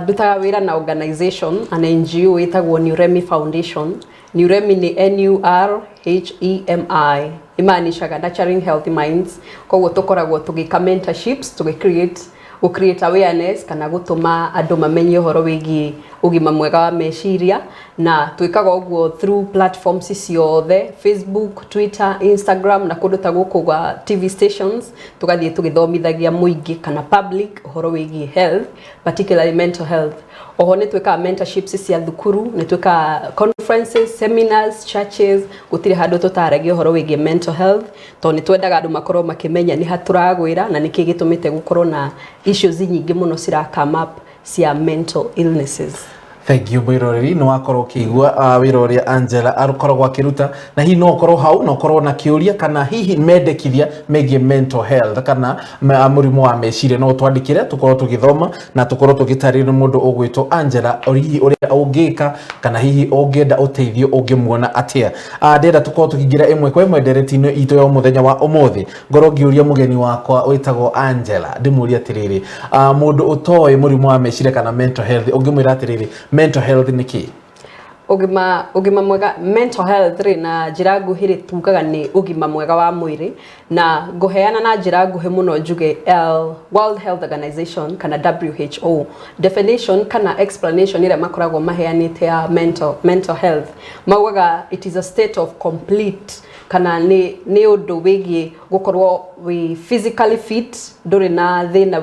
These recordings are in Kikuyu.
Ndutaga wĩra na organization, an NGO ĩtagwo Nuremi Foundation. Nuremi nĩ Nurhemi, imaanishaga Nurturing Healthy Minds. Koguo tũkoragwo tũgĩka mentorships, tũgĩ create, gũ create awareness kana gũtũma andũ mamenye ũhoro wĩgiĩ ũgima mwega wa meciria, na twĩkaga ũguo through platforms ciothe, Facebook, Twitter, Instagram na kũndũ ta gũkũ gwa TV stations, tũgathiĩ tũgĩthomithagia mũingĩ kana public ũhoro wĩgiĩ health, particularly mental health. Oho nĩ twĩkaga mentorships cia thukuru, nĩ twĩkaga conferences, seminars, churches, gũtirĩ handũ tũtaragia ũhoro wĩgiĩ mental health, tondũ nĩ twendaga andũ makorwo makĩmenya nĩ ha tũragwĩra na nĩkĩ gĩtũmĩte gũkorwo na issues nyingĩ mũno cira come up cia mental illnesses. Thank you. Mwiroreri, nĩ wakorwo ũkĩigua wĩra ũrĩa Angela akoragwo akĩruta, na hihi no ũkorwo hau na ũkorwo na kĩũria kana hihi mendekithia megiĩ mental health kana mũrimũ wa meciria, no ũtwandĩkĩre, tũkorwo tũgĩthoma na tũkorwo tũgĩtarĩrio nĩ mũndũ ũgwĩtwo Angela hihi ũrĩa ũngĩka kana hihi ũngĩenda ũteithio ũngĩmuona atĩa. Ndĩrenda tũkorwo tũkĩingĩra ĩmwe kwa ĩmwe ndereti-inĩ itũ ya mũthenya wa ũmũthĩ, ngorwo ngĩũria mũgeni wakwa wĩtagwo Angela, ndĩmũrie atĩrĩrĩ, mũndũ ũtoĩ mũrimũ wa meciria kana mental health, ũngĩmwĩra atĩrĩrĩ, mental health nĩ kĩ? Ũgima mwega, mental health rĩ, na njĩra nguhĩ rĩ, tugaga nĩ ũgima mwega wa mwĩrĩ, na ngũheana na njĩra nguhĩ mũno njuge World Health Organization kana WHO definition kana explanation ĩrĩa makoragwo maheanĩte ya mental health, maugaga it is a state of complete, kana nĩ ũndũ wĩgiĩ gũkorwo wĩ physically fit, ndũrĩ na thĩna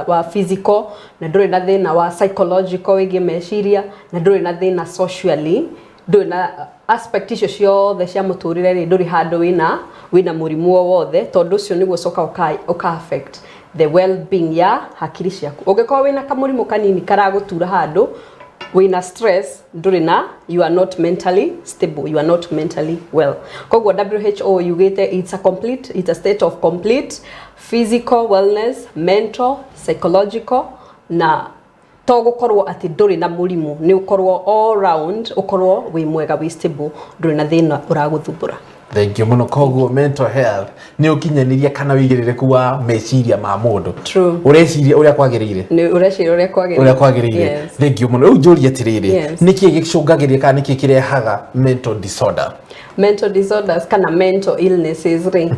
wa physical, na ndũrĩ na thĩna wa psychological wĩgiĩ meciria, na ndũrĩ na thĩna socially, ndũrĩ na aspect icio ciothe cia mũtũrĩre rĩ, ndũrĩ handũ wĩna mũrimũ o wothe, tondũ ũcio nĩguo ũcoka ũka affect the well being ya hakiri ciaku. Ũngĩkorwo wĩna kamũrimũ kanini karagũtura handũ, wĩna stress, ndũrĩ na, you are not mentally stable, you are not mentally well. Koguo WHO yugĩte it's a state of complete physical wellness, mental, psychological, na to gũkorwo atĩ ndũrĩ na mũrimũ, nĩ ũkorwo all round, ũkorwo wĩ mwega, wĩ stable, ndũrĩ na thĩna ũragũthumbũra. Thank you mũno. Koguo mental health nĩ ũkinyanĩria kana wĩigĩrĩrĩku wa meciria ma mũndũ. True. Ũreciria ũrĩa kwagĩrĩire. Nĩ ũreciria ũrĩa kwagĩrĩire. Ũrĩa kwagĩrĩire. Yes. Thank you mũno. Rĩu njũrie atĩrĩrĩ, nĩkĩ gĩcũngagĩrĩria kana nĩkĩ kĩrehaga mental disorder? Mental disorders kana mental illnesses rĩ,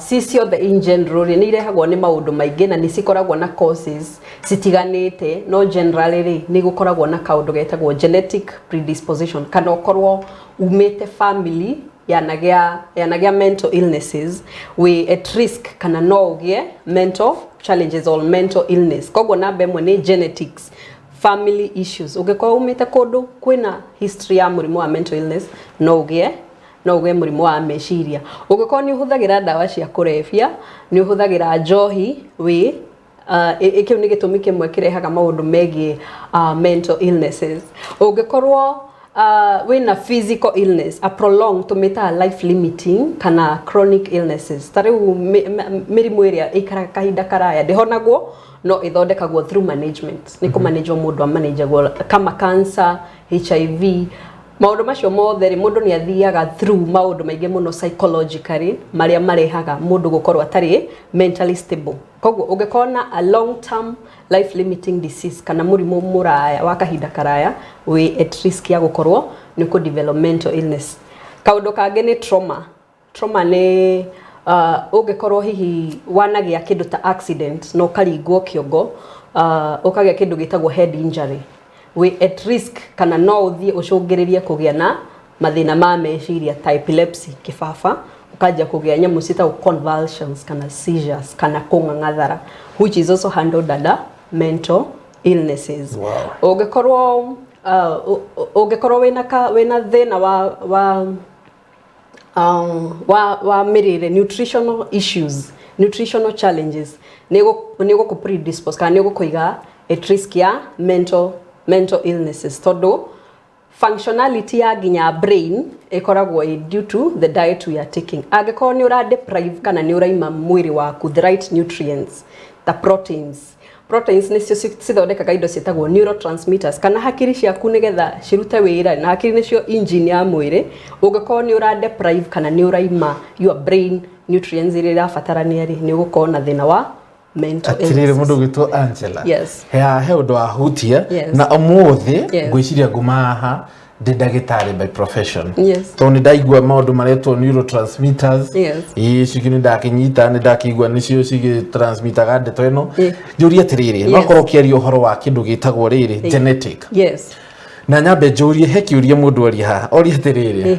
ci ciothe in general rĩ, nĩ irehagwo nĩ maũndũ maingĩ na nĩ cikoragwo na causes citiganĩte, no generally rĩ, nĩ gũkoragwo na kaũndũ getagwo genetic predisposition, kana ũkorwo umĩte family yanagĩa mental illnesses, wĩ at risk kana no ũgĩe mental challenges or mental illness. Koguo namba ĩmwe nĩ genetics, family issues. Ũngĩkorwo umĩte kũndũ kwĩna history ya mũrimũ wa mental illness, no ũgĩe mũrimũ wa meciria. Ũngĩkorwo nĩ ũhũthagĩra ndawa cia kũrebia, nĩ ũhũthagĩra njohi, wĩ kĩu nĩ gĩtũmi kĩmwe kĩrehaga maũndũ megiĩ mental illnesses. Ũngĩkorwo wĩna physical illness, a prolonged, tũmĩtaga life limiting kana chronic illnesses, ta rĩu mĩrimũ ĩrĩa ĩikaraga kahinda karaya, ndĩhonagwo no ĩthondekagwo through management, nĩ kũmanagwo mũndũ amanagagwo, kama cancer, HIV, maũndũ macio mothe rĩ, mũndũ nĩ athiaga through maũndũ maingĩ mũno psychologically marĩa marehaga mũndũ gũkorwo atarĩ mentally stable. Koguo ũngĩkorwo na a long term life limiting disease kana mũrimũ mũraya wa kahinda karaya, wĩ at risk ya gũkorwo nĩ kũ develop mental illness. Kaũndũ kangĩ nĩ trauma. Trauma nĩ ũngĩkorwo hihi wanagĩa kĩndũ ta accident na ũkaringwo kĩongo, ũkagĩa kĩndũ gĩtagwo head injury, wĩ at risk kana no ũthiĩ ũcũngĩrĩrie kũgĩa na mathĩna ma meciria ta epilepsy, kĩbaba, ũkanjia kũgĩa nyamũ ciĩtagwo convulsions kana seizures kana kũng'ang'athara, which is also handled under mental illnesses. Ũngĩkorwo wĩna thĩna wa mĩrĩre, nutritional issues, nutritional challenges, nĩ gũkũ predispose kana nĩ gũkũiga at risk ya mental illnesses, tondũ functionality ya nginya brain ĩkoragwo ĩ due to the diet we are taking. Angĩkorwo nĩ ũra deprive kana nĩ ũraima mwĩrĩ waku the right nutrients ta proteins, proteins nĩcio cithondekaga indo ciĩtagwo neurotransmitters kana hakiri ciaku nĩgetha cirute wĩra, na hakiri nĩcio engine ya mwĩrĩ. Ũngĩkorwo nĩ ũra deprive kana nĩ ũraima your brain nutrients iria irabatarania rĩ, nĩ ũgũkorwo na thĩna wa Mental Atiriri, illnesses. mundu gwitwo Angela, he undu wahutia na umuthi ngwiciria nguma haha ndi ndagĩtarĩ by profession, tondũ nĩ ndaigua maũndũ maretwo neurotransmitters. Ĩĩ, icio nĩ ndakinyita, nĩ ndakĩigua nĩcio cigĩtransmitaga ndeto ĩno. Njũrie atĩrĩrĩ, no korwo ũkĩaria ũhoro wa kĩndũ gĩtagwo rĩrĩ genetic, na nyambe njũrie, he kĩũria mũndũ oria haha, oria atĩrĩrĩ,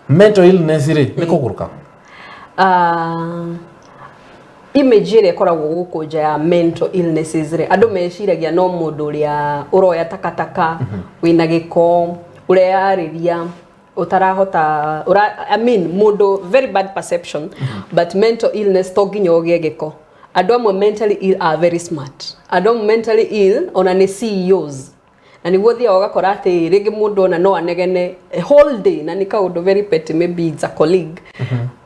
mental illness rĩ, nĩ kũgũrũka? Image ĩrĩa ĩkoragwo gũkũ nja ya mental illnesses rĩ, andũ meciragia no mũndũ ũrĩa ũroya takataka, wĩna gĩko, ũreyarĩria, ũtarahota ũra, I mean, mũndũ, very bad perception. But mental illness to nginya ũgĩe gĩko. Andũ amwe mentally ill are very smart. Andũ amwe mentally ill ona nĩ CEOs, na nĩguo thiaga ũgakora atĩ rĩngĩ mũndũ ona no anegene a whole day na nĩ kaũndũ very petty, maybe it's a colleague.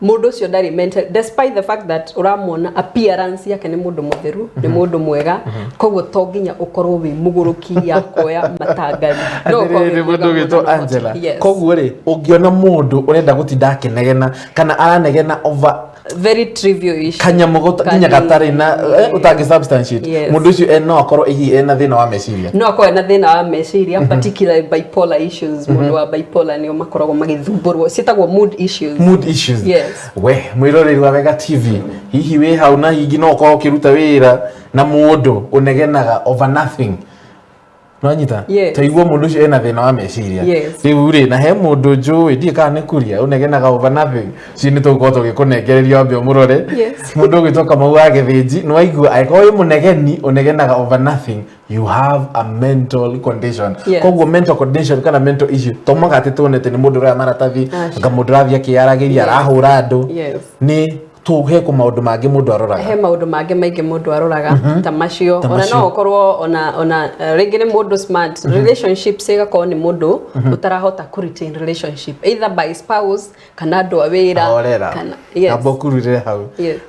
Mũndũ ũcio ndarĩ mental, despite the fact that ũramuona appearance yake nĩ mũndũ mũtheru, nĩ mũndũ mwega. Koguo to nginya ũkorwo wĩ mũgũrũki ya kuoya matangari. No ũkorwo wĩ Atĩrĩrĩ, mwega mũndũ mũno ũgwĩtwo na ũhote. Angela, koguo rĩ, ũngĩona mũndũ ũrenda gũtinda akĩnegena kana aranegena over Very trivial issue. Kanyamũ nginya gatarĩ na ũtangĩ substantiate, mũndũ ũcio no akorwo hihi ena thĩna wa meciria? No akorwo ena thĩna wa meciria, particularly bipolar issues. Mũndũ wa bipolar nĩo makoragwo magĩthumbũrwo, ciĩtagwo mood issues. Mood issues. Yes. We mwĩroreri wa Wega TV, hihi wĩ hau na hihi no ũkorwo ũkĩruta wĩra na mũndũ ũnegenaga over nothing, nwanyita? Yes. Taigua mũndũ ũcio ena thĩna wa meciria. Rĩu rĩ, na he mũndũ njũĩ, ndiĩ kana nĩ kuria, ũnegenaga over nothing, ũcio nĩ tũgũkorwo tũgĩkũnengereria wambe ũmũrore. Mũndũ ũgwĩtwo Kamau wa Gĩthĩnji, nĩ waigua, angĩkorwo wĩ mũnegeni, ũnegenaga over nothing, you have a mental condition. Koguo mental condition kana mental issue to mũhaka atĩ tuone atĩ nĩ mũndũ ũroya maratathi, Aca. anga mũndũ ũrathiĩ akĩyaragĩria, arahũra andũ. Nĩ he kũ maũndũ mangĩ mũndũ aroraga. He maũndũ mangĩ maingĩ mũndũ aroraga ta macio. Ta Ona macio. no ũkorwo ona rĩngĩ nĩ mũndũ smart, relationships ĩgakorwo nĩ mũndũ ũtarahota kũ retain relationship, either by spouse kana andũ a wĩra. Horera. Kana, yes. Amba ũkururĩre hau.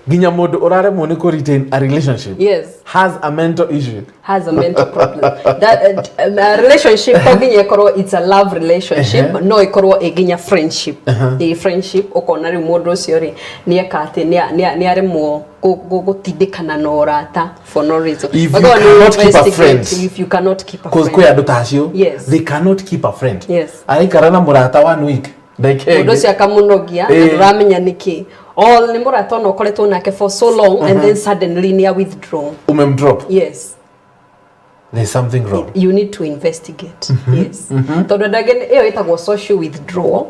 Nginya mũndũ ũraremwo nĩ kũ retain a relationship has a mental issue? Has a mental problem. That relationship to nginya ĩkorwo it's a love relationship, no ĩkorwo ĩ nginya friendship. Ĩ friendship, ũkona rĩu mũndũ ũcio rĩ, nĩ eka atĩ nĩ aremwo gũtindĩkana na ũrata for no reason. If you Wagĩrĩirwo nĩ cannot keep a investigate. Friend. If you cannot keep a 'Cause friend. kwĩ andũ ta acio, they cannot keep a friend. Araikara na mũrata one week, ndagĩka Mũndũ ĩngĩ. ũcio akamũnogia na ndũramenya nĩkĩ. All nĩ mũrata ona ũkoretwo nake for so long and then suddenly nĩ a withdraw. Umemdrop. There's something wrong. You need to investigate, yes, tondũ andũ angĩ ĩyo ĩtagwo social withdrawal.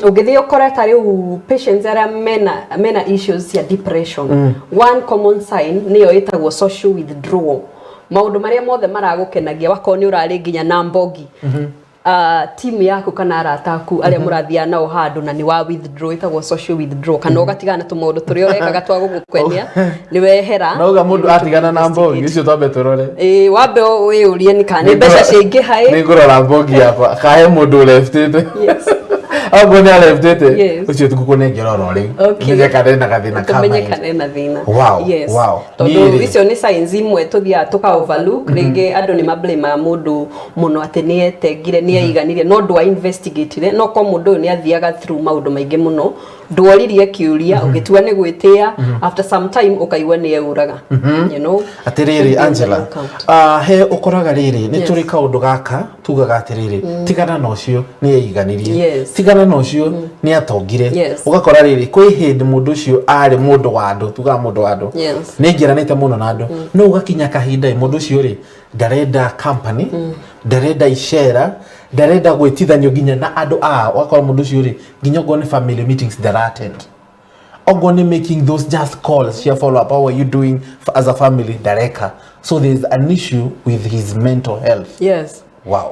Ũngĩthiĩ ũkore ta rĩu patients arĩa mena issues cia depression, one common sign nĩyo ĩtagwo social withdrawal. Maũndũ marĩa mothe maragũkenagia, wakorwo nĩ ũrarĩ nginya na mbogi, team yaku kana arata aku arĩa mũrathiaga nao handũ, na nĩ wa withdraw, ĩtagwo social withdraw, kana ũgatigana na tũmaũndũ tũrĩa ũrekaga twa gũgũkenia, nĩ wehera. Nauga mũndũ atigana na mbogi icio, twambe tũrore. Ĩĩ, wambe wĩyũrie nĩ kana nĩ mbeca ciaingĩha ĩ. Nĩ ngũrora mbogi yakwa kahe mũndũ ũreftĩte. Okorwo nĩ areftĩte, ũcio tũkũkũnengera oro rĩu. Menye kana ena gathĩna ka Tũmenye mind. kana ena thĩna. Tondũ Niĩ rĩ- icio nĩ signs imwe tũthiaga tũka overlook. Rĩngĩ andũ nĩ mablamaga mũndũ mũno atĩ nĩ etengire, nĩ eiganirie, no ndwa investigatire, no ko mũndũ ũyũ nĩ athiaga through maũndũ maingĩ mũno, ndworirie kĩũria, ũgĩtua nĩ gwĩtĩa, after some time ũkaigua nĩ eũraga. Atiriri, Should be on the Angela, lookout. He ũkoraga rĩrĩ, nĩ tũrĩ kaũndũ gaka tugaga atĩrĩrĩ, tigana na ũcio, nĩ eiganirie, tigana na ũcio, nĩ atongire. Ũgakora rĩrĩ, kwĩ hĩndĩ mũndũ ũcio arĩ mũndũ wa andũ, tugaga mũndũ wa andũ, nĩ aingĩranĩte mũno na andũ, no ũgakinya kahinda ĩ, mũndũ ũcio rĩ, ndarenda company, ndarenda icera, ndarenda gwĩtithanio nginya na andũ ao. Ũgakora mũndũ ũcio rĩ, nginya okorwo nĩ family meetings ndara attend, okorwo nĩ making those just calls cia follow up, "How are you doing as a family?" ndareka. So there's an issue with his mental health.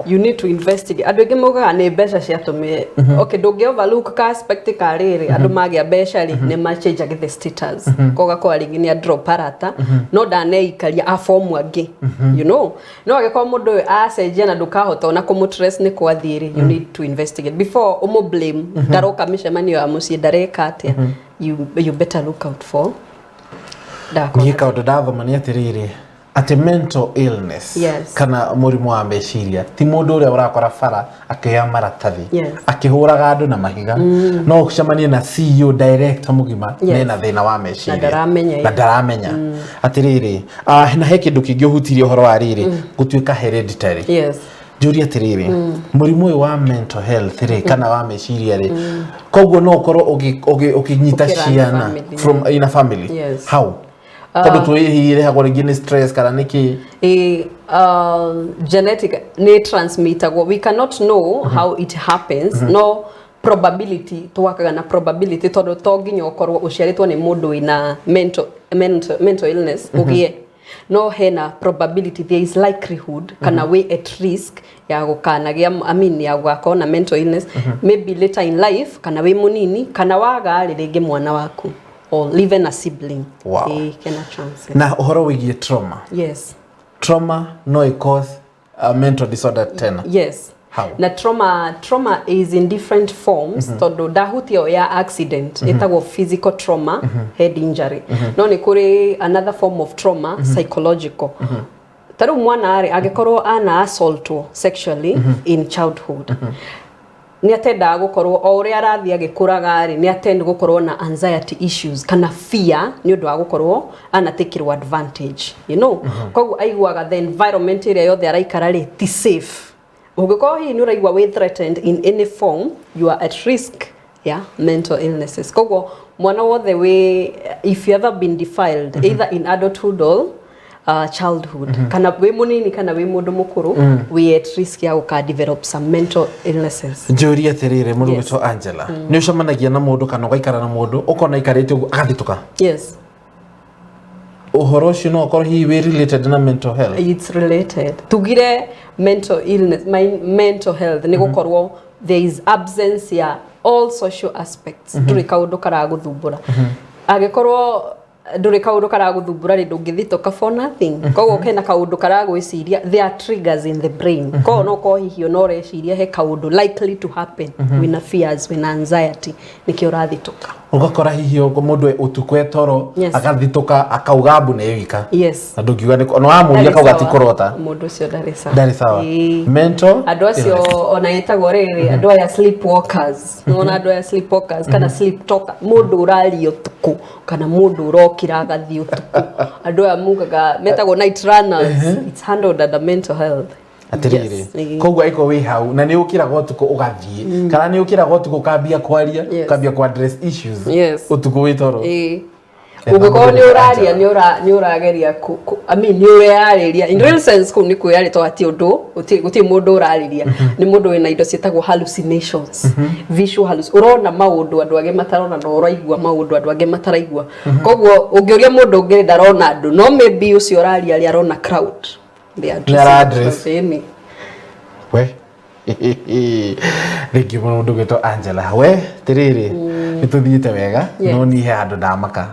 You need to investigate. Andũ aingĩ maugaga nĩ mbeca ciatũmire. Okay, ndũngĩ overlook ka aspect ka rĩrĩ, andũ magĩa mbeca rĩ, nĩ machange the status, kogakorwo rĩngĩ nĩ drop arata, no ndaneikaria a form angĩ. No angĩkorwo mũndũ ũyũ acenjia na ndũkahota ona kũmũtrace nĩ kwathiĩ rĩ, you need to investigate before ũmũ blame. Ndaroka mĩcemanio ya mũciĩ, ndareka atĩa, you better look out for. Ndakorwo Niĩ kaũndũ ndathoma nĩ atĩrĩrĩ, Atĩ mental illness kana mũrimũ wa meciria ti mũndũ ũrĩa ũrakora bara akĩoya maratathi, akĩhũraga andũ na mahiga. No ũcemanie na CEO, director mũgima, nena thĩna wa meciria. Na ndaramenya. Na ndaramenya. Atĩrĩrĩ, na he kĩndũ kĩngĩ ũhutirie ũhoro wa rĩrĩ gũtuĩka hereditary. Njũrie atĩrĩrĩ, mũrimũ ũyũ wa mental health rĩ, kana wa meciria rĩ, koguo no ũkorwo ũkĩnyita Ũkĩrun ciana family. from in a family? Yes. How? Tondũ tũĩ hihi ĩrehagwo rĩngĩ nĩ stress kana nĩ kĩ? Genetic nĩ transmitagwo. We cannot know how it happens, no probability, twakaga na probability, tondũ to nginya ũkorwo ũciarĩtwo nĩ mũndũ wĩna mental illness ũgĩe, no hena probability, there is likelihood kana wĩ at risk ya gũkanagĩa, I mean, ya gũgakorwo na mental illness maybe later in life, kana wĩ mũnini, kana waga rĩ, rĩngĩ mwana waku or even a sibling. Ĩĩ, kena chances. Na ũhoro wĩgiĩ trauma, trauma no ĩ cause a mental disorder tena? Yes. How? Na trauma is in different forms, tondũ ndahutia ĩyo ya accident, ĩtagwo physical trauma, head injury, no nĩ kũrĩ another form of trauma, psychological. Ta rĩu mwana rĩ, angĩkorwo ana assaultwo sexually in childhood, nĩ atendaga gũkorwo, o ũrĩa arathiĩ agĩkũraga rĩ, nĩ atend gũkorwo na anxiety issues kana fear nĩ ũndũ wa gũkorwo anatakĩrwo advantage. Koguo aiguaga the environment ĩrĩa yothe araikara rĩ ti safe. Ũngĩkorwo hihi nĩ ũraigua wĩ threatened in any form, you are at risk ya mental illnesses. Koguo mwana wothe wĩ, if you ever been defiled either in adulthood or childhood, kana wĩ mũnini kana wĩ mũndũ mũkũrũ, wĩ at risk ya gũka develop some mental illnesses. Njũrie atĩrĩrĩ, mũndũ gwĩtwo Angela, nĩ ũcemanagia na mũndũ kana ũgaikara na mũndũ, ũkona aikarĩte ũguo agathitũka? Yes. Ũhoro ũcio no ũkorwo hihi wĩ related na mental health? It's related. Tugire mental illness, my mental health nĩ gũkorwo there is absence ya all social aspects. Ndũrĩ kaũndũ karagũthumbũra. Angĩkorwo ndũrĩ kaũndũ karagũthumbũra rĩ, ndũngĩthitũka for nothing. Koguo kena kaũndũ karagwĩciria, there are triggers in the brain. Koguo no korwo hihi ona ũreciria he kaũndũ likely to happen, wĩna fears, wĩna anxiety, nĩkĩo ũrathitũka. Ũgakora hihi ũguo mũndũ ũtukũ etoro, agathitũka akauga mbu nĩ wika. Na ndũngiuga nĩ ona wamũria Ndarĩ akauga ti sawa. kũrota. Mũndũ ũcio ndarĩ sawa. Ndarĩ sawa. Ĩĩ. Mental Andũ acio illness. ona ĩtagwo rĩrĩ, andũ aya sleepwalkers. Nĩwona andũ aya sleepwalkers kana sleep talker, mũndũ ũraria ũtukũ kana mũndũ ũrokĩra agathiĩ ũtukũ, andũ aya mugaga metagwo night runners. It's handled under mental health. Atĩrĩrĩ, Yes. koguo angĩkorwo wĩ hau na nĩ ũkĩraga ũtukũ ũgathiĩ, kana nĩ ũkĩraga ũtukũ ũkambia kwaria, ũkambia ku address issues ũtukũ wĩ toro. Ĩĩ. Ena Ũngĩkorwo mũndũ nĩ ũraria, Angela. nĩ ũrageria I mean, nĩ ũreyarĩria in real sense, kũu nĩ kwĩyaria, tondũ hatirĩ ũndũ, gũtirĩ mũndũ ũrarĩria, nĩ mũndũ wĩna indo ciĩtagwo hallucinations, visual ũrona maũndũ andũ angĩ matarona na ũraigua maũndũ andũ angĩ mataraigua. Koguo ũngĩũria mũndũ ũngĩ, ndarona andũ, no maybe ũcio ũraria rĩ arona crowd. They are Nĩ ara address. Ĩni. We, thengiũ mũno mũndũ gwĩtwo Angela. We tĩrĩrĩ, nĩ tũthiĩte wega, no niĩ he handũ ndamaka,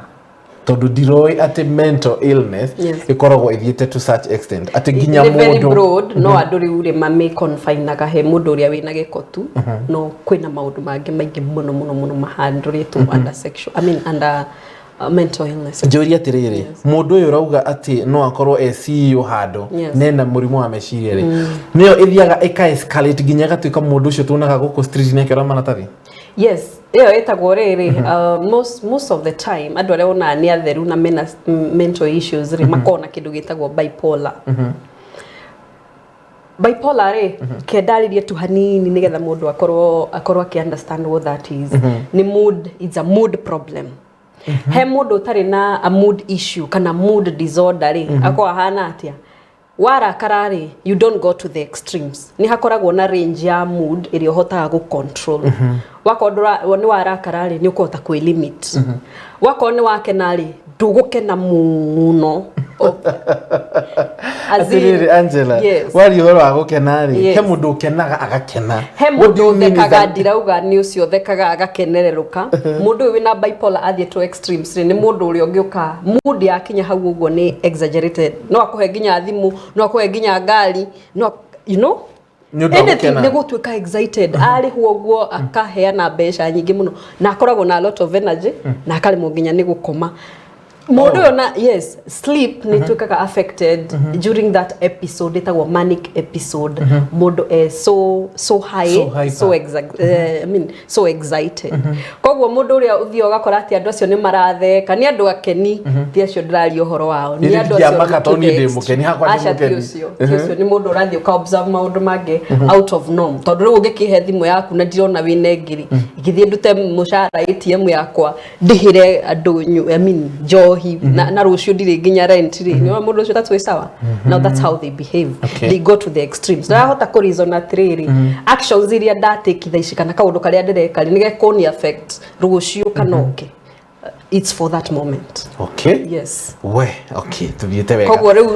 tondũ ndiroĩ atĩ mental illness ĩkoragwo ĩthiĩte to such extent atĩ nginya Nĩ very mũndũ broad, no andũ rĩu rĩ mamĩconfinaga he mũndũ ũrĩa wĩna gĩko tu, no kwĩna maũndũ mangĩ maingĩ mũno mũno mũno mahandũrĩtwo under sexual, I mean, under mental illness. Njũrie atĩrĩrĩ, mũndũ ũyũ ũrauga atĩ no akorwo e CEO handũ nena mũrimũ wa meciria rĩ, nĩyo ĩthiaga ĩka escalate nginya ĩgatuĩka mũndũ ũcio tuonaga gũkũ street nĩ akĩora maratathi? Yes, ĩyo ĩtagwo rĩrĩ, most of the time andũ arĩa wonaga nĩ atheru na mena mental issues rĩ, makoragwo na kĩndũ gĩtagwo bipolar. Bipolar rĩ, kendarĩrie tu hanini nĩgetha mũndũ akorwo akĩ understand what that is. Nĩ mood, it's a mood problem. He mũndũ ũtarĩ na a mood issue kana mood disorder rĩ, akorwo ahana atĩa? Warakara rĩ, you don't go to the extremes. Nĩ hakoragwo na range ya mood ĩrĩa ũhotaga gũ control. Wakorwo nĩ warakara rĩ, nĩ ũkũhota kwĩ limit. Wakorwo nĩ wakena rĩ, ndũgũkena mũno. As in- Atĩrĩrĩ Angela, waria ũhoro wa gũkena rĩ, he mũndũ ũkenaga agakena. He What do mũndũ you mean is ũthekaga. Ndirauga nĩ ũcio ũthekaga agakenererũka. Mũndũ ũyũ wĩna bipolar athiĩ to extremes rĩ, nĩ mũndũ ũrĩa ũngĩũka mood yakinya hau ũguo nĩ exaggerated, no akũhe nginya thimũ, no akũhe nginya ngari, no Nĩ ũndũ wa anything, gũkena. nĩ gũtuĩka excited arĩhwo ũguo, akaheana mbeca nyingĩ mũno na akoragwo na a lot of energy na akaremwo nginya nĩ gũkoma. Mũndũ ũyũ na, yes, sleep nĩ ituĩkaga affected during that episode ĩtagwo manic episode. Mũndũ e so high, So hyper. so exact, I mean, so excited. Koguo mũndũ ũrĩa ũthiaga ũgakora atĩ andũ acio nĩ maratheka, nĩ andũ akeni, ti acio ndĩraria ũhoro wao, nĩ Niĩ andũ ndingĩamaka acio tondũ niĩ ndĩ to the mũkeni, hakwa ndĩ Aca, ti mũkeni. ũcio, ti ũcio. Nĩ mũndũ ũrathiĩ ũka observe maũndũ mangĩ out of norm, tondũ rĩu ũngĩkĩhe thimũ yaku na ndirona wĩna ngiri, ingĩthiĩ ndute mũcara ATM yakwa ndĩhĩre andũ I mean, njohi na rũciũ ndirĩ nginya rent rĩ, nĩ mũndũ ũcio tatwĩ sawa. Now that's how they behave. They go to the extremes. Ndarahota kũ reason atĩrĩrĩ, actions iria ndatake thaa ici kana kaũndũ karĩa ndĩreka rĩ, nĩ gekũni affect rũciũ kana ũke. It's for that moment. Yes. We, okay, tuthiĩte wega. Koguo rĩu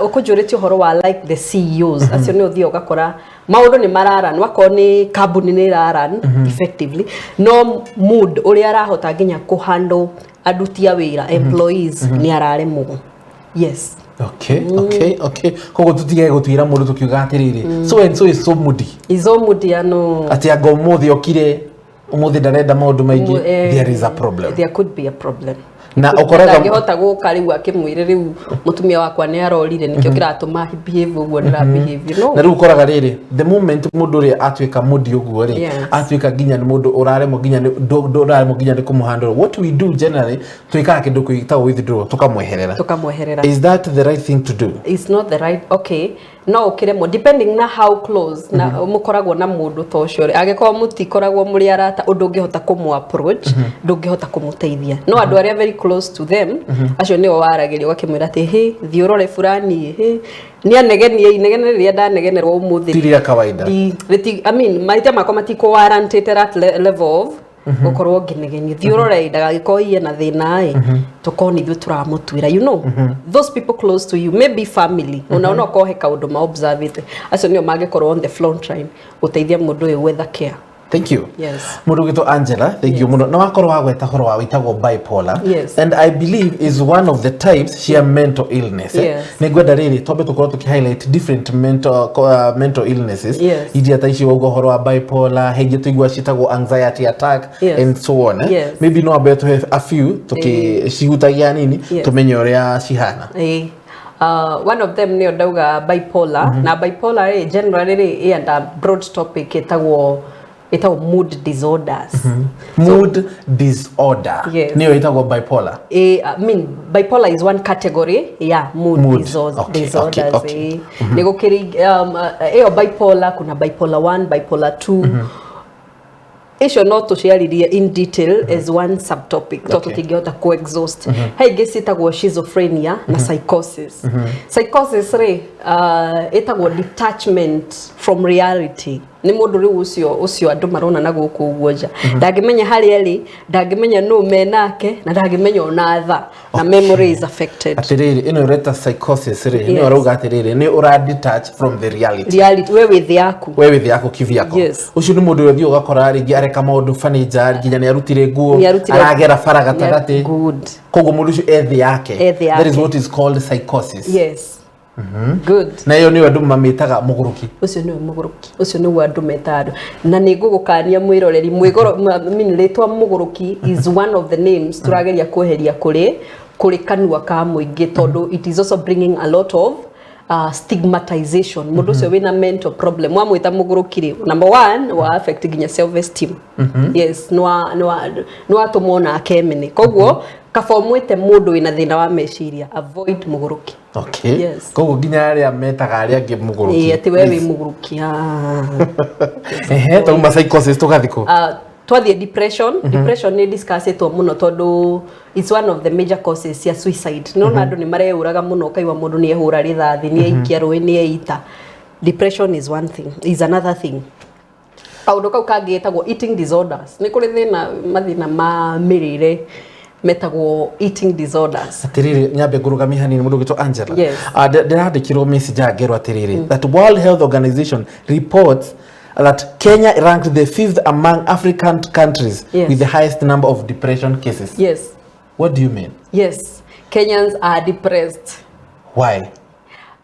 ũkũnjũrĩtie ũhoro wa like the CEOs acio, nĩ ũthiĩ ũgakora maũndũ nĩ mararan, wakorwo nĩ kambuni nĩ ĩraran effectively, no mood ũrĩa arahota nginya kũhandle aruti a wĩra, employees, nĩ araremwo, yes. Okay, koguo tutige gũtuĩra mũndũ tũkiuga atĩrĩrĩ, so and so is so moody. Izo moody ano. Atĩ anga ũmũthĩ okire, ũmũthĩ ndarenda maũndũ maingĩ. There is a problem. There could be a problem. Na ũkoraga ndangĩhota gũka rĩu akĩmwĩre rĩu mũtumia wakwa nĩ arorire, nĩkĩo kĩratũma behave ũguo ndĩra behave, no. Na rĩu ũkoraga rĩrĩ, the moment mũndũ ũrĩa atuĩka moody ũguo rĩ, atuĩka nginya nĩ mũndũ ũraremwo nginya nĩ ndũraremwo nginya nĩ kũmũhandle, what we do generally, twĩkaga kĩndũ kĩtagwo withdraw, tũkamweherera. Tũkamweherera. Is that the right thing to do? It's not the right, okay, no ũkĩremwo depending na how close na mũkoragwo na mũndũ ta ũcio rĩ. Angĩkorwo mũtikoragwo mũrĩ arata ũndũ ũngĩhota kũmũ approach, ndũngĩhota kũmũteithia, no andũ arĩa very close to them, acio nĩo waragĩria ũgakĩmwĩra atĩ hĩ, thiĩ ũrore fulani, hĩ, nĩ anegenie inegene rĩrĩa ndanegenerwo ũmũthĩ Ti rĩa kawaida. I mean, mahĩtia makwa matikũ warrantĩte that level of gũkorwo ngĩnegenia. Thiĩ ũrore ndagagĩkorwo iye na thĩna ĩ, tũkorwo nĩ ithuĩ tũramũtuĩra. Those people close to you, maybe family, ona no korwo he kaũndũ ma observĩte, acio nĩo mangĩkorwo on the front line gũteithia mũndũ ũyũ gwetha care. Thank you. Yes. Mũndũ ũgĩtwo Angela, thank you mũno. Na wakorwo wagweta horo wa wĩtagwo bipolar, and I believe is one of the types cia mental illness, eh? Yes. Nĩ ngwenda rĩrĩ twambe tũkorwo tũkĩ highlight different mental illnesses iria ta ici wauga ũhoro wa bipolar, he ingĩ tũigua ciĩtagwo anxiety attack and so on, eh? Yes. Maybe no ambe tũhe a few tũkĩcihutagia nini, tũmenye ũrĩa cihana. Ĩĩ. One of them nĩyo ndauga bipolar. Na bipolar rĩ, generally rĩ, ĩ under broad topic ĩtagwo mood disorders. Mood disorder? Yes. Nĩyo ĩtagwo bipolar? I mean, bipolar is one category ya mood, Mood. Disorders. Nĩ gũkĩrĩ ĩyo bipolar, kuna bipolar 1, bipolar 2. Icio no tũciaririe in detail as one subtopic tondũ tũtingĩhota ku exhaust. He ingĩ ciĩtagwo schizophrenia na psychosis. Psychosis rĩ, ĩtagwo detachment from reality. Nĩ mũndũ rĩu ũcio andũ marona na gũkũ ũguo nja ndangĩmenya harĩa arĩ, ndangĩmenya nũ menake, na ndangĩmenya ona tha na memory is affected. Atĩrĩrĩ, ĩno ũreta psychosis rĩ, nĩ ũrauga atĩrĩrĩ, nĩ ũra detach from the reality. Reality, we wĩ thĩ yaku. We wĩ thĩ yaku kivyako. Ũcio nĩ mũndũ ũrĩa ũthiĩ ũgakora rĩngĩ areka maũndũ furniture, nginya nĩ arutire nguo, aragera bara gatagatĩ. Koguo mũndũ ũcio e thĩ yake. E thĩ That is yake. what is called psychosis. Yes, good. Na ĩyo nĩyo andũ mamĩtaga mũgũrũki. Ũcio nĩwe mũgũrũki, ũcio nĩguo andũ metaga andũ. Na nĩ ngũgũkania mwĩroreri mwĩgoro, I mean, rĩtwa mũgũrũki is one of the names tũrageria kweheria kũrĩ kanua ka mũingĩ, tondũ it is also bringing a lot of stigmatization. Mũndũ ũcio wĩna mental problem wamwĩta mũgũrũki rĩ, number one, wa affect nginya self esteem. Yes, nĩwatũma ona akemene. Koguo kaba ũmwĩte mũndũ wĩna thĩna wa meciria, avoid mũgũrũki. Yes. Koguo nginya arĩa metaga arĩa angĩ mũgũrũki. Ĩĩ, atĩ we wĩ mũgũrũki, ah. Ehe, tauma psychosis tũgathiĩ kũ? Twathiĩ depression. Depression nĩ discussĩtwo mũno tondũ it's one of the major causes cia suicide. Nĩwona andũ nĩ mareyũraga mũno, ũkaigua mũndũ nĩ ehũra rithathi, nĩ eikia rũĩ, nĩ eita. Depression is one thing, is another thing. Kaũndũ kau kangĩ getagwo eating disorders. Nĩ kũrĩ thĩna, mathĩna ma mĩrĩre metagwo eating disorders. Atiriri, nyambe ngũrũgamie hanini, mũndũ ũgĩtwo Angela. Yes. Ndĩrandĩkirwo message ngerwo atĩrĩrĩ, that World Health Organization reports that Kenya ranked the fifth among African countries with the highest number of depression cases. What do you mean? Yes, Kenyans are depressed. Why?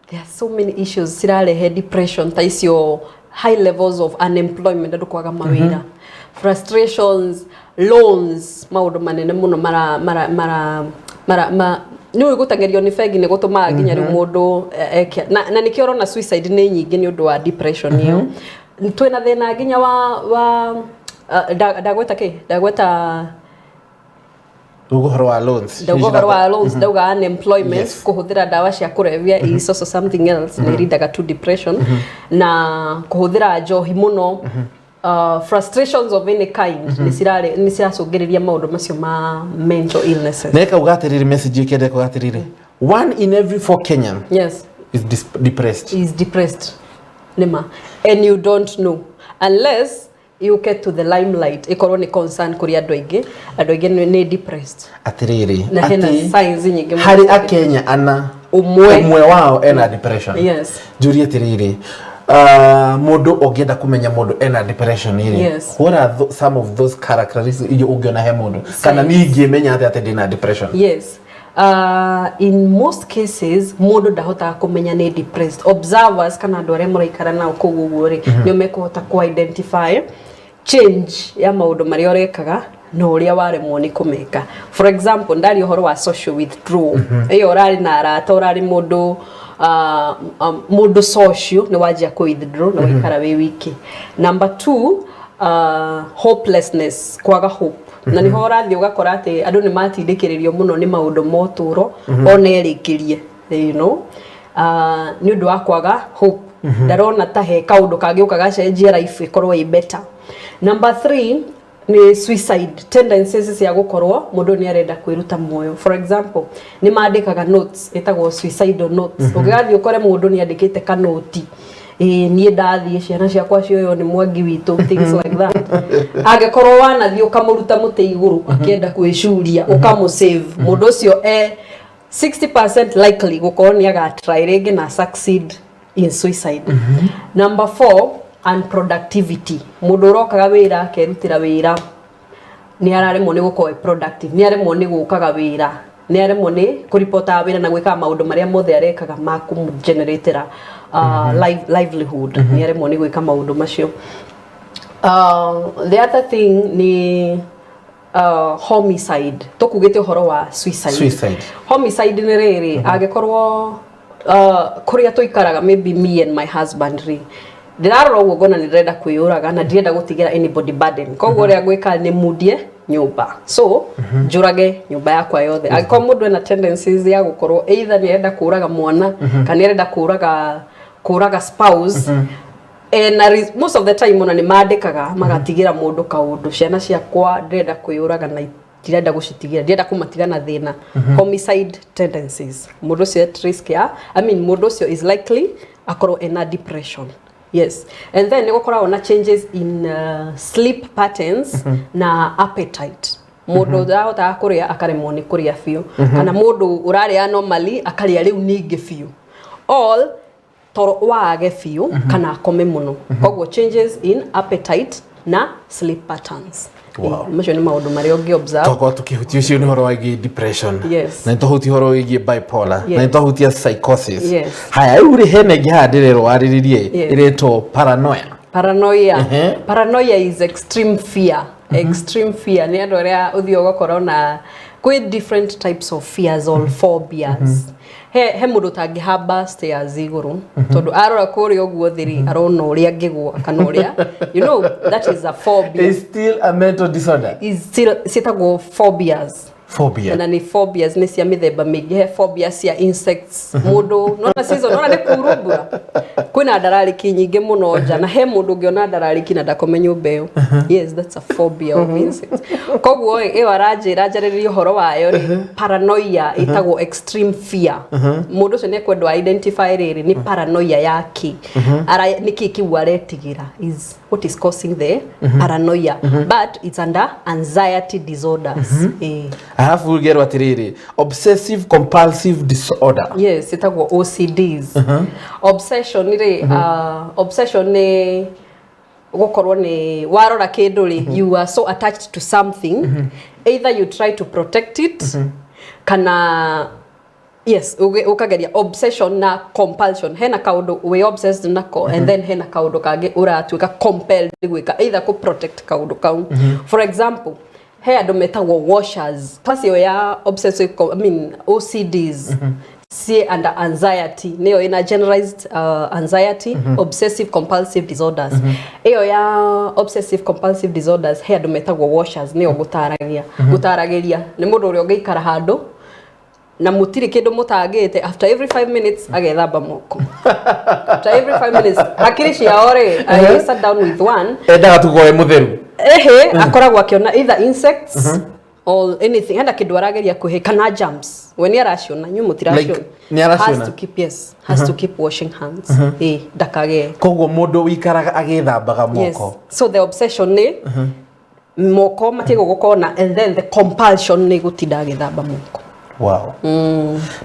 There are so many issues cirarehe depression ta icio: high levels of unemployment, andũ kwaga mawĩra, frustrations, loans, maũndũ manene mũno mara mara mara Mara ma nĩ ũĩ gũteng'erio nĩ bengi nĩ gũtũmaga nginya rĩu mũndũ eke na nĩkĩo ũrona suicide nĩ nyingĩ nĩ ũndũ wa depression ĩyo. Twĩna thĩna nginya wa ndagweta kĩ, ndagweta Ũhoro wa loans. Ndauga ũhoro wa loans, ndauga unemployment. Kũhũthĩra ndawa cia kũrebia is also something else nĩ ĩrindaga to depression, na kũhũthĩra njohi mũno, frustrations of any kind nĩ ciracũngĩrĩria maũndũ macio ma mental illnesses. Na ĩkauga atĩrĩrĩ, message ĩkĩenda kuga atĩrĩrĩ, one in every four Kenyan is depressed. Is depressed, nĩma, and you don't know unless you get to the limelight, ĩkorwo nĩ concern kũrĩ andũ aingĩ. Andũ aingĩ nĩ depressed. Atĩrĩrĩ, Na hena atĩ signs nyingĩ mũno. Harĩ akenya ana, ũmwe ũmwe wao ena depression. Njũrie atĩrĩrĩ, mũndũ ũngĩenda kũmenya mũndũ ena depression rĩ, what are some of those characteristics iria ũngĩona he mũndũ, kana niĩ ingĩmenya atĩa atĩ ndĩna depression? Yes. In most cases mũndũ ndahotaga kũmenya nĩ depressed. Observers kana andũ arĩa mũraikara nao kũu ũguo rĩ, nĩo mekũhota kũ identify change ya maũndũ marĩa ũrekaga na ũrĩa waremwo nĩ kũmeka. For example, ndaria ũhoro wa social withdrawal ĩyo, ũrarĩ na arata, ũrarĩ mũndũ mũndũ social, nĩ wanjia kũ withdraw na waikara wĩ wiki. Number two, hopelessness, kwaga hope, na niho ũrathiĩ ũgakora atĩ andũ nĩ matindĩkĩrĩrio mũno nĩ maũndũ ma ũtũũro ona erĩkĩrie nĩ ũndũ wa kwaga hope, ndarona ta he kaũndũ kangĩũka gacenjia life ĩkorwo ĩ better. Number three nĩ suicide tendencies, cia gũkorwo mũndũ nĩ arenda kwĩruta muoyo. For example, nĩ mandĩkaga notes ĩtagwo suicidal notes. Ũngĩgathiĩ ũkore mũndũ nĩ andĩkĩte kanoti, ĩĩ, niĩ ndathiĩ, ciana ciakwa cioywo nĩ Mwangi witũ, things like that. Angĩkorwo wanathiĩ ũkamũruta mũtĩ igũrũ akĩenda kwĩcuria, ũkamũsave, mũndũ ũcio e 60% likely gũkorwo nĩ agatry rĩngĩ na succeed in suicide. Number four, unproductivity. Mũndũ ũrokaga wĩra akerutĩra wĩra nĩ araremwo nĩ gũkorwo e productive, nĩ aremwo nĩ gũkaga wĩra, nĩ aremwo nĩ kũripotaga wĩra na gwĩkaga maũndũ marĩa mothe arekaga ma kũmũgeneratĩra livelihood, nĩ aremwo nĩ gwĩka maũndũ macio. The other thing nĩ homicide. Tũkugĩte ũhoro wa suicide. Suicide. Homicide nĩ rĩrĩ, angĩkorwo kũrĩa tũikaraga, maybe me and my husband rĩ, ndĩrarora ũguo ngona nĩ ndĩrenda kwĩyũraga na ndirenda gũtigĩra anybody burden, koguo ũrĩa ngwĩka nĩ mundie nyũmba, so njũrage nyũmba yakwa yothe. Angĩkorwo mũndũ ena tendencies ya gũkorwo either nĩ arenda kũraga mwana kana nĩ arenda kũraga spouse, ena most of the time ona nĩ mandĩkaga magatigĩra mũndũ kaũndũ, ciana ciakwa ndĩrenda kwĩyũraga na ndirenda gũcitigĩra, ndirenda kũmatiga na thĩna. Homicide tendencies, mũndũ ũcio at risk ya, I mean, mũndũ ũcio is likely akorwo ena depression. Yes, and then nĩ gũkoragwo na changes in sleep patterns na appetite. Mũndũ ũrahotaga kũrĩa akaremwo nĩ kũrĩa biũ, kana mũndũ ũrarĩa normally akarĩa rĩu ningĩ biũ, all toro wage biũ kana akome mũno. Koguo changes in appetite na sleep patterns. Macio nĩ maũndũ marĩa ũngĩ observe. Twakorwo tukihutia ũcio nĩ ũhoro wĩgiĩ depression, na nĩtwahutia ũhoro wĩgiĩ bipolar, na nĩtwahutia psychosis. Haya, rĩu rĩ, hena ĩngĩ haha ndĩrerwo warĩrĩrie ĩretwo paranoia. Paranoia. Paranoia is extreme fear. Extreme fear nĩ andũ arĩa ũthiĩ ũgakora ona kwĩ different types of fears or phobias. He mũndũ ũtangĩhamba stairs igũrũ tondũ arora kũrĩa ũguo thĩ rĩ, arona ũrĩa angĩgũa kana ũrĩa, that is a phobia. Is still a mental disorder. Is still, ciĩtagwo phobias. Phobia. Na nĩ phobias, nĩ cia mĩthemba mĩingĩ. He phobia cia insects. Mũndũ nona season, nona nĩ kuru mbura, kwĩna ndararĩki nyingĩ mũno nja, na he mũndũ ũngĩona ndararĩki na ndakome nyũmba ĩyo. Yes, that's a phobia of insects. Koguo ĩ, ĩyo aranjĩra njarĩrĩrie ũhoro wayo rĩ, paranoia ĩtagwo extreme fear. Mũndũ ũcio nĩ ekwendwo identify rĩrĩ nĩ paranoia yake, nĩkĩ kĩu aretigĩra, is what is causing the paranoia, but it's under anxiety disorders. Arabu ngerwo atĩrĩrĩ, obsessive compulsive disorder. Yes, ĩtagwo OCDs. Obsession rĩ, obsession nĩ gũkorwo nĩ warora kĩndũ rĩ, you are so attached to something, either you try to protect it kana, yes, ũkageria. Obsession na compulsion, hena kaũndũ wĩ obsessed nako and then hena kaũndũ kangĩ ũratuĩka compelled gwĩka, either kũ protect kaũndũ kau. For example, He andũ metagwo washers, class ĩyo ya obsessive I mean OCDs ci under anxiety, nĩyo ĩna generalized anxiety, obsessive compulsive disorders. Ĩyo ya obsessive compulsive disorders, he andũ metagwo washers, nĩyo ngũtaragia ngũtaragĩria nĩ mũndũ ũrĩa ũngĩikara handũ na mũtirĩ kĩndũ mũtangĩte, after every 5 minutes agethamba moko, after every 5 minutes. Hakiri ciao rĩ, I sat down with one. Endaga tu goe mũtheru. Ehe, akoragwo akiona either insects or anything, hena kindu arageria kuhe kana germs, we ni araciona, inyuĩ mũtiraciona. Like, nĩ araciona? Has to keep, yes, has to keep washing hands, eh, ndakage. Koguo mũndũ wikaraga agĩthambaga Yes. moko. So the obsession nĩ moko matige gũkona, and then the compulsion nĩ gũtinda agĩthamba moko. Wow.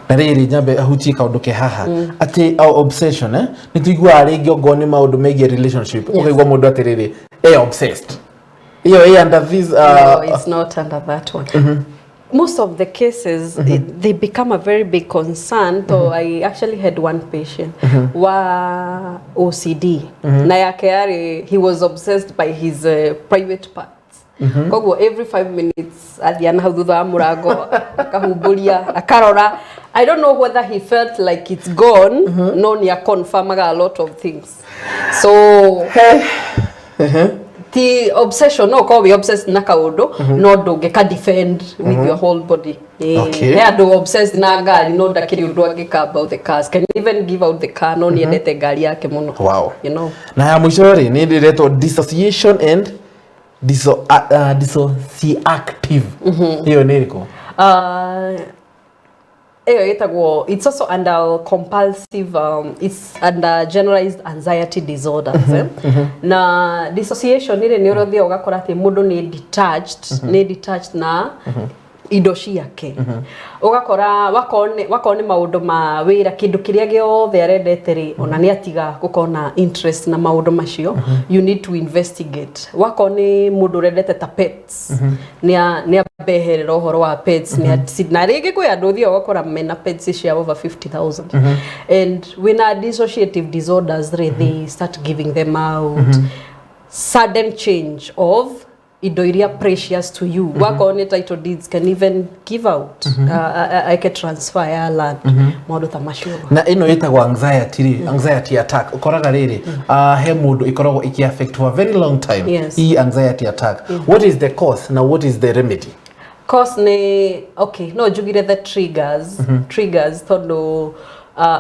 Na rĩrĩ, nyambe ahutie kaũndũ ke haha atĩ o obsession, eh, nĩ tũiguaga rĩngĩ ongorwo nĩ maũndũ megiĩ relationship, ũkaigua mũndũ atĩrĩrĩ, e obsessed, ĩyo ĩ under this No, it's not under that one. Most of the cases, they become a very big concern. So I actually had one patient wa OCD. Na yake yarĩ, he was obsessed by his private parts. Koguo every 5 minutes athiĩ na hau thutha wa mũrango, akahumbũria, akarora. I don't know whether he felt like it's gone, no nĩ aconfirmaga a lot of things. So ti obsession, no ũkorwo wĩ obsessed na kaũndũ no ndũngĩka defend with your whole body. Eh, he andũ obsessed na ngari no ndakĩrĩ ũndũ angĩka about the cars, can even give out the car, no nĩendete ngari yake mũno. Wow. You know. Na ya mũico rĩ, nĩ ndĩretwo dissociation and dissociative, ĩyo nĩ ĩrĩkũ? Ĩyo ĩtagwo, it's also under compulsive, it's under generalized anxiety disorders, eh? Na dissociation rĩ, nĩ ũrĩa ũthiaga ũgakora atĩ mũndũ nĩ detached na indo ciake, ũgakora wakorwo nĩ maũndũ ma wĩra, kĩndũ kĩrĩa gĩothe arendete rĩ, ona nĩ atiga gũkorwo na interest na maũndũ macio. You need to investigate. Wakorwo nĩ mũndũ ũrendete ta pets, nĩ ambeherera ũhoro wa pets, na rĩngĩ kwĩ andũ ũthiaga ũgakora mena pets cia over 50,000, and wĩna dissociative disorders rĩ, they start giving them out. Sudden change of indo iria precious to you, wakorwo nĩ title deeds, can even give out, ake transfer ya land, maũndũ ta macio. Na ĩno ĩtagwo anxiety rĩ, anxiety attack, ũkoraga rĩrĩ, he mũndũ ĩkoragwo ĩkĩ affect for a very long time. Hii anxiety attack, what is the cause na what is the remedy? Cause nĩ, okay, no njugire the triggers, tondũ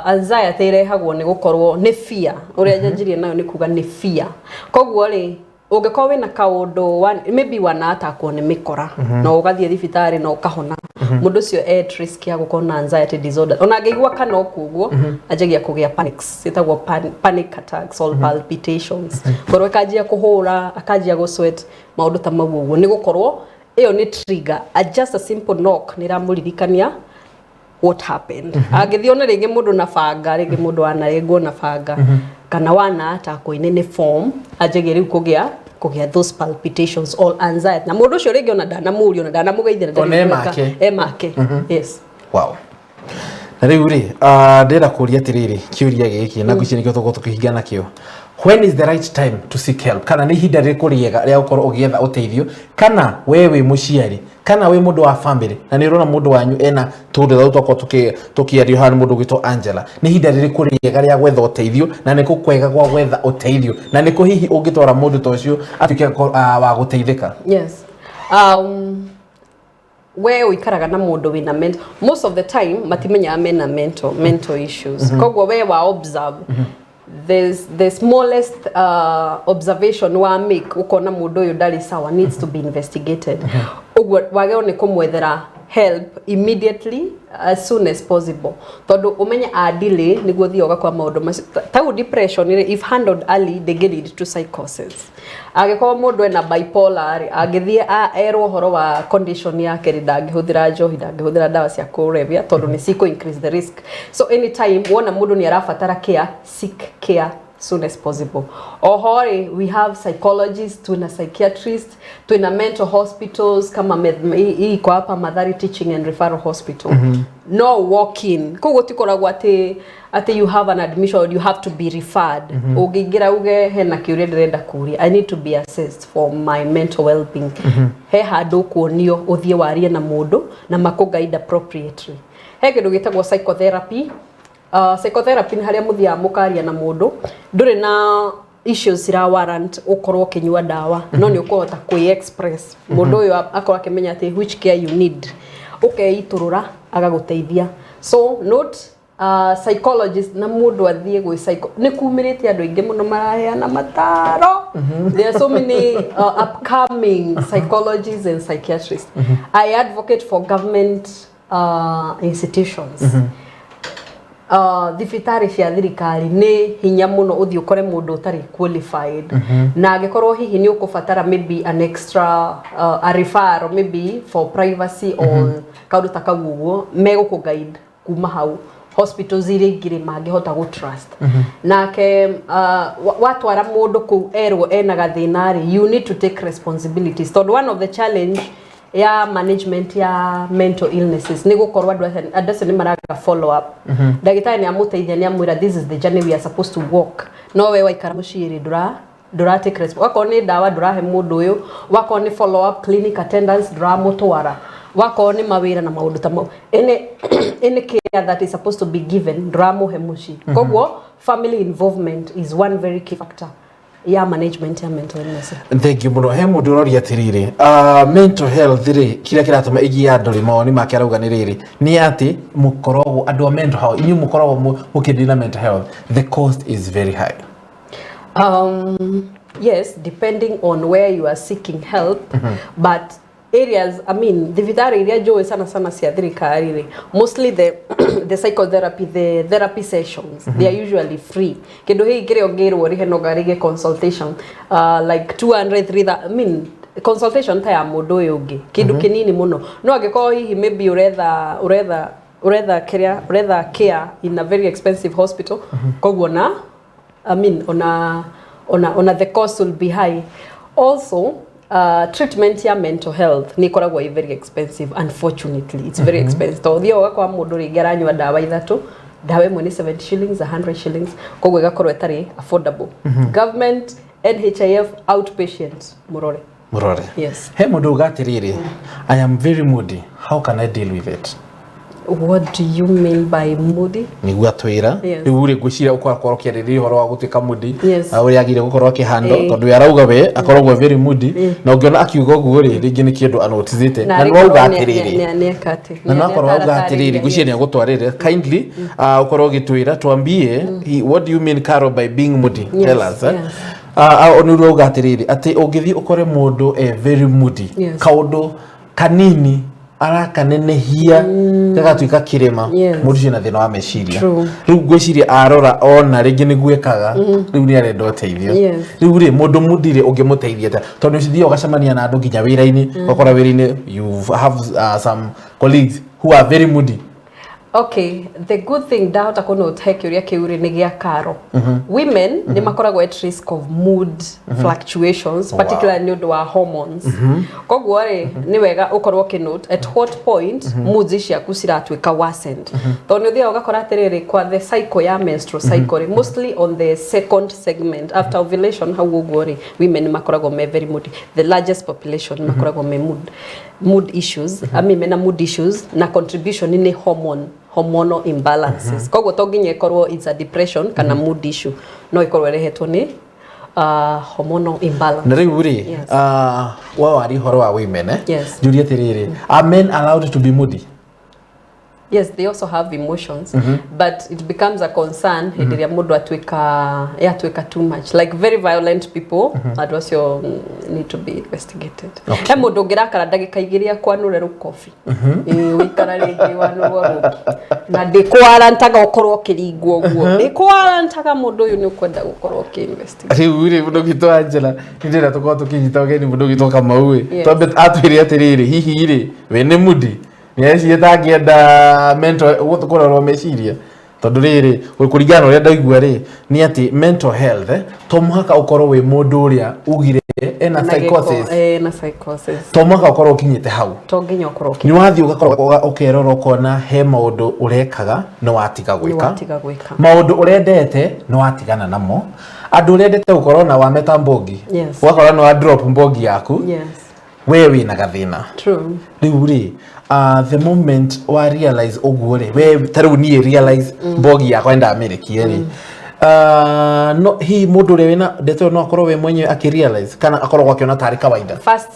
anxiety ĩrehagwo nĩ gũkorwo nĩ fear. Ũrĩa njanjirie nayo nĩ kuga nĩ fear. Koguo rĩ, ũngĩkorwo wĩna kaũndũ maybe wanatakwo nĩ mĩkora na ũgathiĩ thibitarĩ na ũkahona, mũndũ ũcio at risk ya gũkorwo na anxiety disorder. Ona angĩigua kana ũguo anjagia kũgĩa panics, ĩtagwo panic attacks or palpitations, ngoro ĩkanjia kũhũra, akanjia gũ sweat, maũndũ ta mau. Ũguo nĩ gũkorwo ĩyo nĩ trigger, just a simple knock nĩ ĩramũririkania what happened. Angĩthiĩ one rĩngĩ mũndũ na banga, rĩngĩ mũndũ wanarengwo na banga kana wana atakwo-inĩ nĩ form, anjagia rĩu kũgĩa those palpitations or anxiety, na mũndũ ũcio rĩngĩ ona ndanamũria, ona ndanamũgeithia, na ndarĩ Ona e gwĩka. make. E make, yes. Wow. Na rĩu rĩ, ndĩrenda kũria atĩrĩrĩ, kĩũria gĩkĩ na ngwĩciria nĩkĩo tũgũkorwo tũkĩhinga nakĩo: when is the right time to seek help, kana nĩ ihinda rĩrĩkũ rĩega rĩa gũkorwo ũgĩetha ũteithio, kana we wĩ mũciari kana wĩ mũndũ wa family na nĩ ũrona mũndũ wanyu ena tũndũ tũtũ twakorwo tũkĩario haha nĩ mũndũ ũgwĩtwo Angela, nĩ ihinda rĩrĩkũ rĩega rĩa gwetha ũteithio, na nĩ kũ kwega gwa gwetha ũteithio, na nĩ kũ hihi ũngĩtwara mũndũ ta ũcio atuĩke wa gũteithĩka? Yes, we ũikaraga na mũndũ wĩna mental, most of the time matimenyaga mena mental issues. Koguo we wa observe the smallest observation wa make, ukona mũndũ ũyũ ndarĩ sawa, needs to be investigated. Ũguo wagĩrĩirwo nĩ kũmwethera help immediately, as soon as possible, tondũ ũmenye a delay nĩguo thiĩ ũgakora maũndũ macio. Tau depression rĩ, if handled early, ndĩngĩ lead to psychosis. Angĩkorwo mũndũ ena bipolar rĩ, angĩthiĩ erwo ũhoro wa condition yake rĩ, ndangĩhũthĩra njohi, ndangĩhũthĩra ndawa cia kũrebia, tondũ nĩ cikũ increase the risk. So anytime wona mũndũ nĩ arabatara care, seek care Soon as possible. Oho rĩ, we have psychologists, twina psychiatrists, twina mental hospitals kama hii iko hapa Mathari Teaching and Referral Hospital. No walk in, koguo tikoragwo atĩ you have an admission or you have to be referred. Ũngĩingĩra uge hena kĩũria ndĩrenda kũria, I need to be assessed for my mental well-being, he handũ ũkuonio ũthiĩ warie na mũndũ na makũ guide appropriately. He kĩndũ gĩtagwo psychotherapy. Psychotherapy nĩ harĩa mũthiaga mũkaria na mũndũ, ndũrĩ na issues cira warrant ũkorwo ũkĩnyua ndawa, no nĩ ũkũhota kwĩ express, mũndũ ũyũ akorwo akĩmenya atĩ which care you need, ũkeitũrũra agagũteithia. So note, psychologist na mũndũ athiĩ gwĩ psycho nĩ kumĩrĩte andũ aingĩ mũno maraheana mataro. There are so many upcoming psychologists and psychiatrists. I advocate for government institutions, thibitarĩ cia thirikari. Nĩ hinya mũno ũthiĩ ũkore mũndũ ũtarĩ qualified, na angĩkorwo hihi nĩ ũkũbatara maybe an extra a referral, maybe for privacy or kaũndũ ta kau ũguo, megũkũ guide kuma hau hospitals iria ingĩ rĩ mangĩhota gũ trust nake. Watwara mũndũ kũu erwo ena gathĩna rĩ, you need to take responsibilities, tondũ one of the challenge ya management ya mental illnesses nĩ gũkorwo andũ acio nĩ maraga follow up. Ndagĩtarĩ nĩ amũteithia, nĩ amwĩra, "This is the journey we are supposed to walk," no we waikara mũciĩ rĩ, ndũra take wakorwo nĩ ndawa ndũrahe mũndũ ũyũ, wakorwo nĩ follow up clinic attendance ndũramũtwara, wakorwo nĩ mawĩra na maũndũ ta mau, any care that is supposed to be given ndũramũhe mũciĩ. Koguo family involvement is one very key factor ya management ya mental illness. Thank you muno. He mundu uroria atiriri, mental health ri, kiria kiratuma igie andu ri, mawoni make arauga ni riri, ni ati mukoragwo andu a mental health, inyu mukoragwo mukidina mental health, the cost is very high. Yes, depending on where you are seeking help, but areas, I mean, thibitarĩ iria njũĩ sana sana cia thirikari rĩ, mostly the psychotherapy, the therapy sessions, they are usually free. Kĩndũ gĩkĩ kĩrĩa ũngĩrwo rĩhe no rĩngĩ consultation, like 200, 3, I mean, consultation ta ya mũndũ ũyũ ũngĩ, kĩndũ kĩnini mũno. No angĩkorwo hihi maybe ũretha kĩrĩa ũretha care in a very expensive hospital, koguo na I mean, ona the cost will be high. Also, treatment ya mental health nĩ ĩkoragwo ĩ very expensive. Unfortunately, it's very expensive, tondũ ũthiaga ũgakora mũndũ rĩngĩ aranyua ndawa ithatũ, ndawa ĩmwe nĩ 70 shillings, 100 shillings, koguo ĩgakorwo ĩtarĩ affordable. Government, NHIF, outpatient, mũrore. Murore. Yes. He mundu uga atiriri, "I am very moody, how can I deal with it?" What do you mean by moody? Niguo atwira. Riu ri, ngwiciria ukorwo ukiarĩrĩria ũhoro wa gũtuĩka moody, ũrĩa agĩrĩire gũkorwo akĩhandle, tondũ we arauga we akoragwo very moody, na ũngĩona akiuga ũguo rĩ, rĩngĩ nĩ kĩndũ anoticĩte na nĩ wauga atĩrĩrĩ, nĩeka atĩ na no akorwo auga atĩrĩrĩ, ngwiciria nĩ agũtwarĩre kindly, ũkorwo ũgĩtwĩra twambie, what do you mean, Carol, by being moody? Tell us, eh? Yes. Nĩ ũrauga atĩrĩrĩ, atĩ ũngĩthiĩ ũkore mũndũ e very moody, kaũndũ kanini arakanenehia gagatuĩka kĩrĩma, mũndũ ũcio na thĩna wa meciria. Rĩu ngwĩciria arora ona rĩngĩ nĩguo ekaga, rĩu nĩ arenda ũteithio. Rĩu rĩ, mũndũ moody rĩ, ũngĩmũteithia atĩa? Tondũ ũcithiaga ũgacemania na andũ nginya wĩra-inĩ, ũgakora wĩra-inĩ you have some colleagues who are very moody. Okay, the good thing ndahota kũnote he kĩũria kĩu rĩ, nĩ gĩa karo, women nĩ makoragwo at risk of mood fluctuations, particularly nĩ ũndũ wa hormones. Koguo rĩ, nĩ wega ũkorwo ũkĩnote at what point moods ciaku ciratuĩka worsened, tondũ nĩ ũthiaga ũgakora atĩrĩrĩ, kwa the cycle ya menstrual cycle rĩ, mostly on the second segment after ovulation hau ũguo rĩ, women nĩ makoragwo me very moody. The largest population makoragwo me mood issues, I mean, mena mood issues, na contribution nĩ hormonal imbalances. Koguo to nginya ĩkorwo it's a depression kana mood issue, no ĩkorwo ĩrehetwo nĩ hormonal imbalance. Na rĩu rĩ, wa wari ũhoro wa women, eh? Yes. Njũrie atĩrĩrĩ, are men allowed to be moody? Yes, they also have emotions, but it becomes a concern hĩndĩ ĩrĩa mũndũ atuĩka yatuĩka too much, like very violent people. Andũ acio need to be investigated. He mũndũ ũngĩrakara ndagĩka igĩrĩ akwanũre rũkobi. Ĩĩ, ũikara rĩngĩ wanũrwo rũngĩ na ndĩkwarantaga ũkorwo ũkĩringwo ũguo, ndĩkwarantaga mũndũ ũyũ nĩ ũkwenda gũkorwo ũkĩ-investigate. Rĩu rĩ, mũndũ witũ Angela, nĩ ndĩrenda tũkorwo tũkĩnyita ũgeni mũndũ witũ Kamau ĩ, twambe atwĩre atĩrĩrĩ, hihi rĩ, we nĩ moody? Nĩ areciria ta angĩenda mental kũrorwo meciria? Tondũ rĩrĩ, kũringana na ũrĩa ndaigua rĩ, nĩ atĩ mental health, to mũhaka ũkorwo wĩ mũndũ ũrĩa ugire ena Na gĩko, psychosis. Na psychosis. To mũhaka ũkorwo ũkinyĩte hau. To nginya ũkorwo. Nĩ wathiĩ ũgakorwo ũkerora, ũkona he maũndũ ũrekaga nĩ watiga Nĩ gwĩka, watiga gwĩka. Maũndũ ũrendete nĩ watigana namo, andũ ũrendete gũkorwo na wameta mbongi, ũgakora nĩ wa drop mbongi yaku. We wĩna gathĩna. True. Rĩu rĩ, the moment wa realize ũguo rĩ, we ta rĩu niĩ realize mbogi yakwa nĩndamĩrekie rĩ, no hihi mũndũ ũrĩa wĩna ndeto ĩyo no akorwo we mwenyewe akĩrealize kana akoragwo akĩona tarĩ kawaida? First,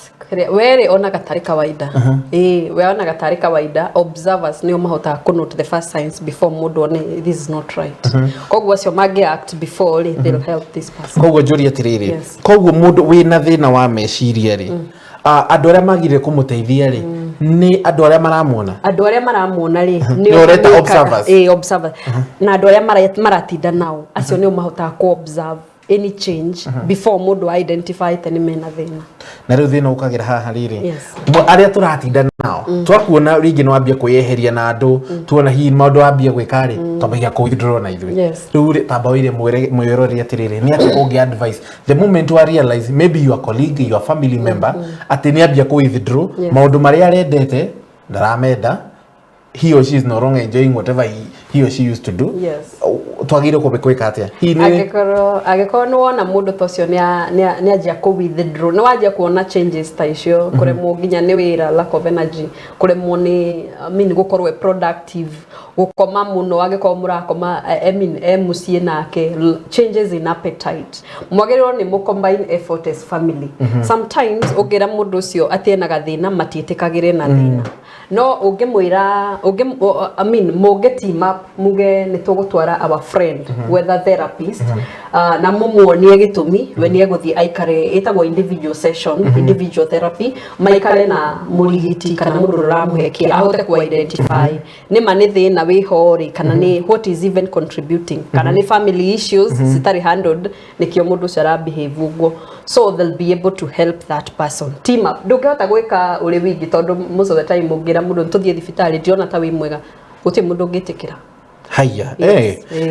were onaga tarĩ kawaida. Ĩĩ, we onaga tarĩ kawaida. Observers nĩo mahotaga kũ note the first signs before mũndũ one this is not right. Koguo acio mangĩ act before rĩ, they'll help this person. Koguo njũrie atĩrĩrĩ, Yes. koguo mũndũ wĩna thĩna wa meciria rĩ, andũ arĩa magĩrĩire kũmũteithia rĩ, nĩ andũ arĩa maramuona? Andũ arĩa maramuona rĩ, Nĩo ũreta mekaga- observers? Ĩĩ, observers, na andũ arĩa maratinda nao, acio nĩo mahotaga kũ observe any change before mũndũ identify te nĩ mena thĩna. Na rĩu thĩna ũkagĩra haha rĩrĩ, Yes. Arĩa tũratinda nao, twakuona rĩngĩ nĩ wambia kwĩyeheria na andũ, tuona hihi maũndũ wambia gwĩka rĩ, twambagia kũ withdraw na ithuĩ. Rĩu rĩ, tamba wĩre mwĩrore atĩrĩrĩ, nĩ atĩ ũngĩ advice the moment wa realize maybe your colleague, your family member, atĩ nĩ ambia kũ withdraw, maũndũ marĩa arendete ndaramenda, he or she is no longer enjoying whatever he or she used to do, twagĩrĩirwo gwĩka atĩa hihi nĩ Angĩkorwo nĩ wona mũndũ ta ũcio nĩ anjia kũ withdraw, nĩ wanjia kuona changes ta icio, kũremwo nginya nĩ wĩra, lack of energy, kũremwo nĩ, I mean, gũkorwo e productive, gũkoma mũno, angĩkorwo mũrakoma, I mean, e mũciĩ nake, changes in appetite, mwagĩrĩirwo nĩ mũ combine effort as family. Sometimes ũngĩra mũndũ ũcio atĩ ena gathĩna, matiĩtĩkagĩre na thĩna, no ũngĩmwĩra ũngĩ, I mean, mũngĩ team up, muge nĩ tũgũtwara our friend whether therapist, na mũmuonie gĩtũmi we nĩ egũthiĩ aikare, ĩtagwo individual session, individual therapy, maikare na mũrigiti kana mũndũ ũramũhe care, ahote ku identify nĩ ma nĩ thĩna wĩho rĩ, kana nĩ what is even contributing, kana nĩ family issues citarĩ handled nĩkĩo mũndũ ũcio ara behave ũguo. So they'll be able to help that person. Team up, ndũngĩhota gwĩka ũrĩ wiki, tondũ most of the time ũngĩra mũndũ tũthiĩ thibitarĩ, ndiona ta wĩ mwega, gũtirĩ mũndũ ũngĩtĩkĩra. Haya. Yes.